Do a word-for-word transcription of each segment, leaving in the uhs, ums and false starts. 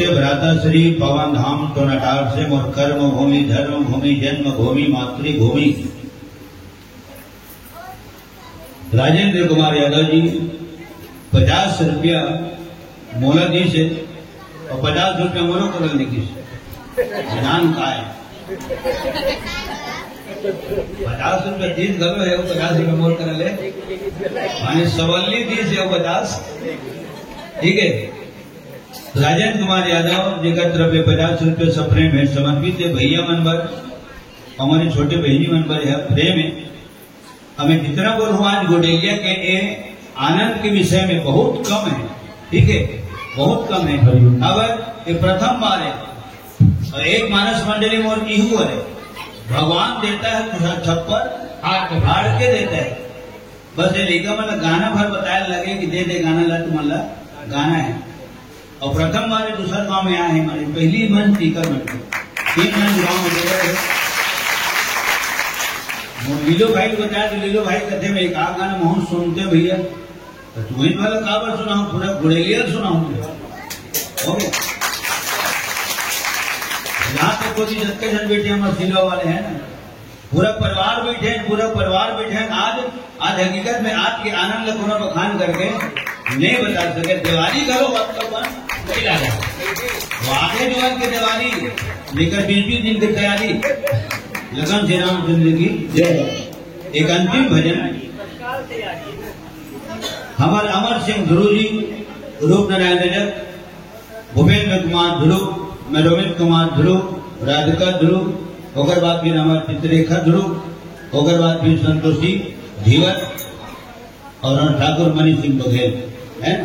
भ्राता श्री पावन धाम टोनाटार से मोर कर्म भूमि, धर्म भूमि, जन्म भूमि, मातृभूमि। राजेंद्र कुमार यादव जी पचास रुपया मोला दिस हे अउ पचास रुपया मोरो करा ले गिस हे। जान का हे? पचास रुपया दिस घलो हे, पचास रुपया मोर करा ले, माने सवल्ली दिस हे पचास। ठीक हे, राजेंद्र कुमार यादव जेकर तरफ ले पचास रुपया सप्रेम भेंट समर्पित हे। भैया मन बर, हमर छोटे बहिनी मन बर यह प्रेम हे। अउ मैं जितना बोलूं आज गोंडेलिया के ए आनंद के विषय में बहुत कम हे, ठीक हे, बहुत कम हे। हरिओम। अब ये प्रथम बार हे अउ एक मानस मंडली मोर इहू हे, भगवान देता है छप्पर हाथ फाड़ के देता है। बस ये लइका मन ला गाना भर बताए लगे कि दे दे गाना ला, तुमन ला गाना हे। अउ प्रथम बार, दूसर गांव में आए हे, माने पहली मंच टीकर मंच, तीन मंच गांव में गए हे। वो लीलो भाई को बताया तो लीलो भाई कहते, "मैं एक आध गाना महूं सुनते भैया।" तो तुम्हें वाला काबर सुनाऊं, पूरा गोंडेलिया सुनाऊं। हो गया। यहां तक कोई जत्ते जन बैठे हमारे सिलवा वाले हैं ना, पूरा परिवार बैठे हे, पूरा परिवार बैठे हे। आज, आज हकीकत में आज के आनंद ला कोनो बखान करके नहीं बता सके। देवारी घलो वास्तव में नहीं लगा। वो आधे जुआर के देवारी लेकर बीस बीस दिन की तैयारी। लगन श्री रामचंद्र की जय। एक अंतिम भजन। हमर अमर सिंह ध्रुव जी, रूप नारायण रजक, भूपेंद्र कुमार ध्रुव, मैं रोहित कुमार ध्रुव, राधिका ध्रुव, ओकर बाद फिर हमर चित्ररेखा ध्रुव, ओकर बाद फिर संतोषी धीवर अउ ठाकुर मणि सिंह बघेल, हे ना?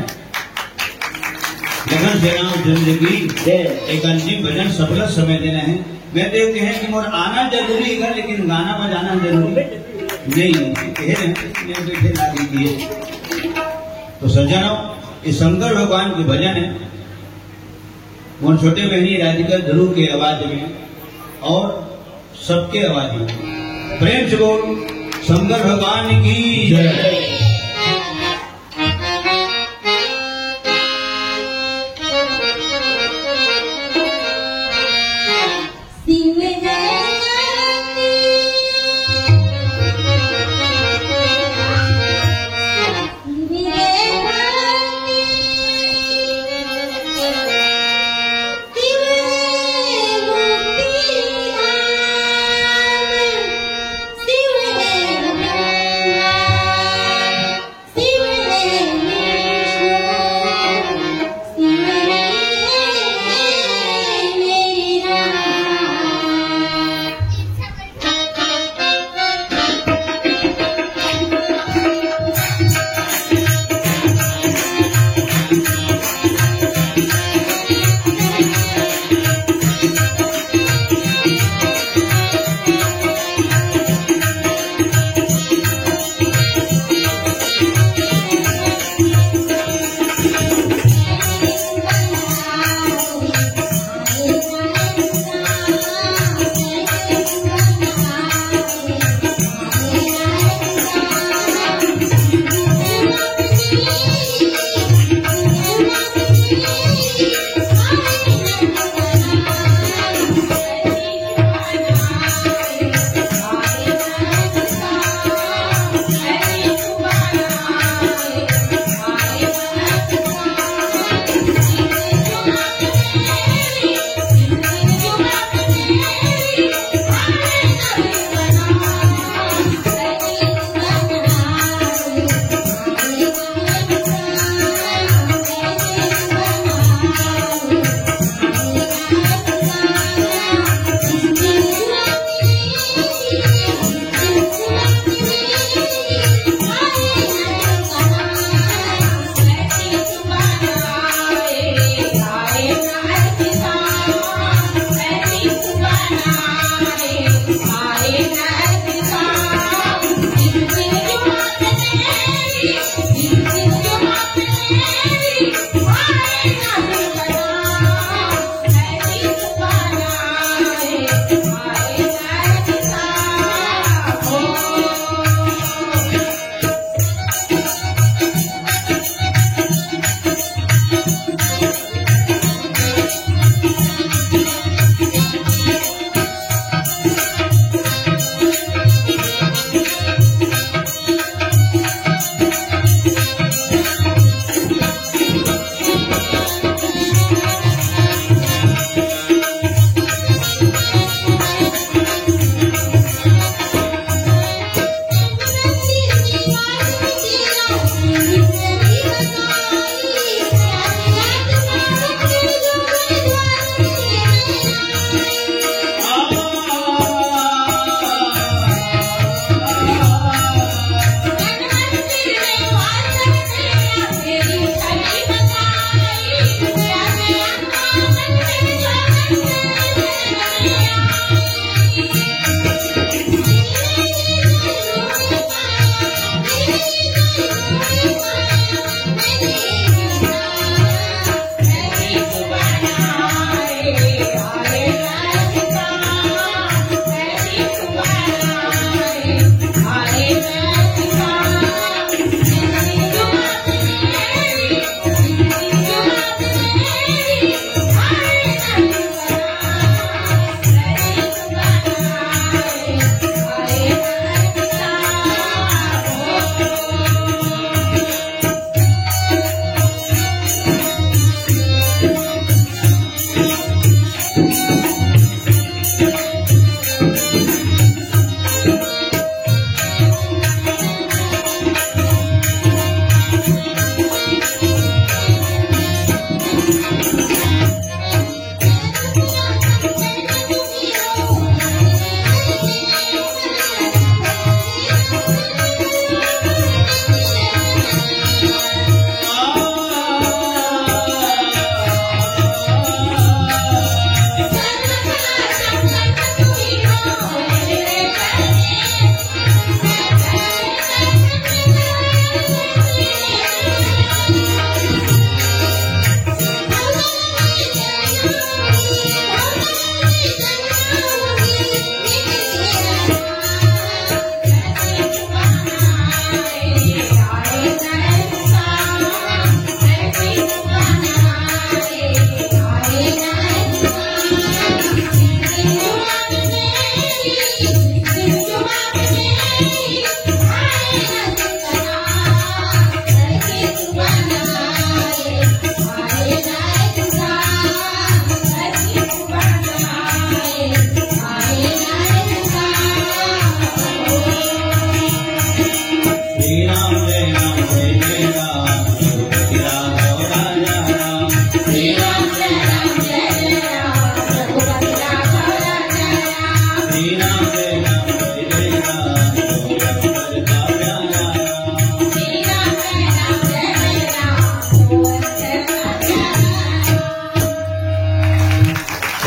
लगन श्री रामचंद्र की जय। एक अंतिम भजन सबला समय देना हे। मैं तो ये कहे कि मोर आना जरूरी हे, लेकिन गाना बजाना जरूरी नहीं हे। कहे रहे कि मैं बैठे ला दीजिए। तो सज्जनों, ये शंकर भगवान के भजन हे। मोर छोटे बहिनी राधिका ध्रुव के आवाज में अउ सबके आवाज में प्रेम से बोल शंकर भगवान की जय।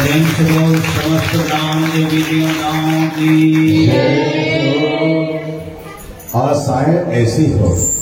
प्रेम से बोल समस्त राम देवी देवताओं की। आशाएं ऐसी हो।